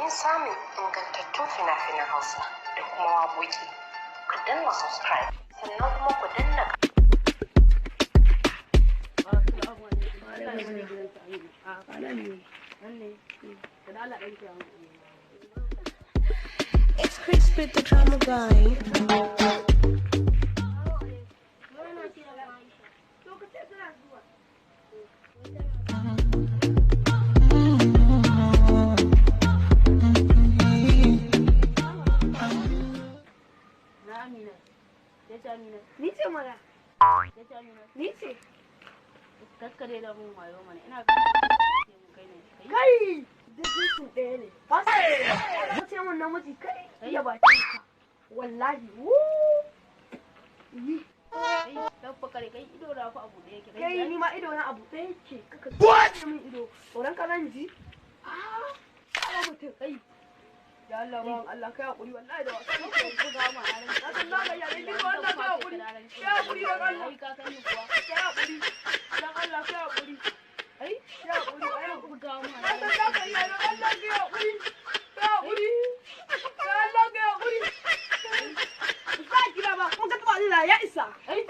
Domin samun ingantattun fina-finan Hausa da kuma waƙoƙi, ku danna subscribe, sannan kuma ku danna It's Chris with the drama guy. Na Amina. Ya ce Amina. Ni ce mana. Ya ce Amina. Ni ce. Kakkare da mun wayo mana. Ina ga mun kai ne. Kai. Kai! Duk jinsin ɗaya ne. Ba sa ka ce mun namiji, kai iya bakin ka. Wallahi. Wuu! Yi. Kai dabba kare, kai, ido na fa abu da yake. Kai, ni ma ido na abu ɗaya yake. Kaka ce min ido. Tsoron ka zan ji. Ah! Kaga mutum kai. Ya Allah, bawan Allah, kai hakuri, wallahi da wasa nake. Buga ma a ran. Na san na ga yare ni ko Allah, kai hakuri. Kai hakuri dan Allah. Kai, ka san ni kuwa. Kai hakuri. Dan Allah kai hakuri. Ai, Kai hakuri. Ai hakuri. buga ma. Na san za ka iya, dan Allah kai hakuri. Kai hakuri. Dan Allah kai hakuri. Ba kira ba, kuma ka taɓa Allah ya isa. Ai.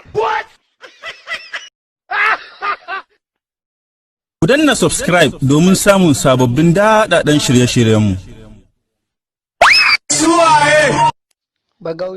Ku danna subscribe domin samun sababbin daɗaɗɗen shirye-shiryenmu. Bagauda.